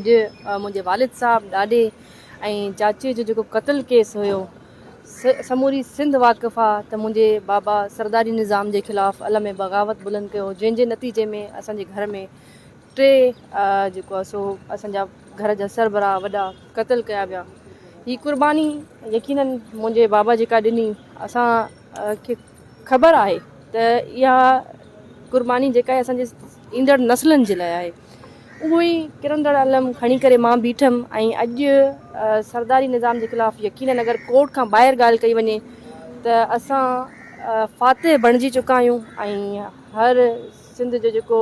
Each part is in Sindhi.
اڄ منهنجي والد صاحب، ڏاڏي ۽ چاچي جو جيڪو قتل ڪيس هيو، سموري سنڌ واقف آ ته منهنجي بابا سرداري نظام جي خلاف علم بغاوت بلند ڪيو، جنهن جي نتيجي ۾ اسان جي گهر ۾ ٽي جيڪو آ سو اسان جا گهر جا سربراهه وڏا قتل ڪيا ويا. هي قرباني يقينن منهنجي بابا جيڪا ڏني، اسان کي خبر آهي ته اها قرباني جيڪا آهي اسان جي ايندڙ نسلن جي لاء آهي. اهو ئي ڪرندڙ علم کڻي ڪري مان بيٺم ۽ اڄ سرداري نظام جي خلاف يقينن اگر ڪورٽ کان ٻاهر ڳالهه ڪئي وڃي ته اسان فاتح بڻجي چڪا آهيون ۽ هر سنڌ جو جيڪو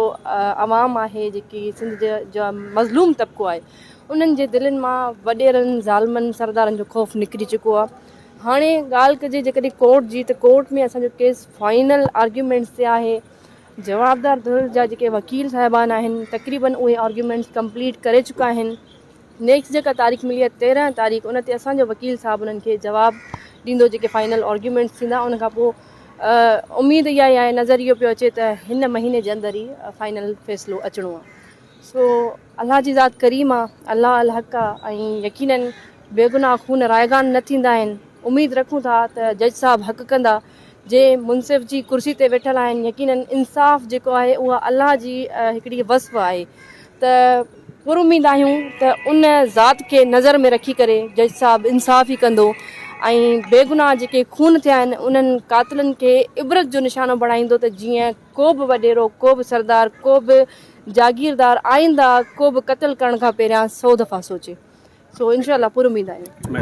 عوام آهي، جيڪي سنڌ جا مظلوم طبقو آهي، انهن جي دلين مان وڏيرن، ظالمن، سردارن جو خوف نڪري چڪو آهي. هاڻي ڳالهه ڪجي جيڪڏهن ڪورٽ جي ته ڪورٽ ۾ اسان جو ڪيس فائنل آرگيومينٽس تي آهي. جوابدار ڌر جا جيڪي وڪيل صاحبان آهن تقريبن اهي آرگيومينٽس ڪمپليٽ ڪري چڪا آهن. نيڪسٽ جيڪا تاريخ ملي آهي 13 تاريخ، ان تي اسان جو وڪيل صاحب انهن کي جواب ڏيندو، جيڪي فائنل آرگيومينٽس ٿيندا ان کان پوء اميد اها ئي آهي، نظر اهو پيو اچي ته هن مهيني جي اندر ئي فائنل فيصلو اچڻو آهي. سو الله جي ذات ڪريم آ، الله الحق آ ۽ يقينن بيگناهه خون رائگان نه ٿيندا آهن. اميد رکون ٿا ته جج صاحب حق ڪندا، جي منصف جي ڪرسي تي ويٺل آهن. يقينن انصاف جيڪو آهي اها الله جي هڪڙي وصف آهي ته پر اميد آهيون ته ان ذات کي نظر ۾ رکي ڪري جج صاحب انصاف ئي ڪندو ۽ بيگناهه جيڪي خون ٿيا آهن انهن قاتلن کي عبرت جو نشانو بڻائيندو ته جيئن ڪو به وڏيرو، ڪو به سردار، ڪو به جاگيردار آئنده ڪو به قتل ڪرڻ کان پهريان سو دفعا سوچي. سو انشاء الله پر اميد آهيون.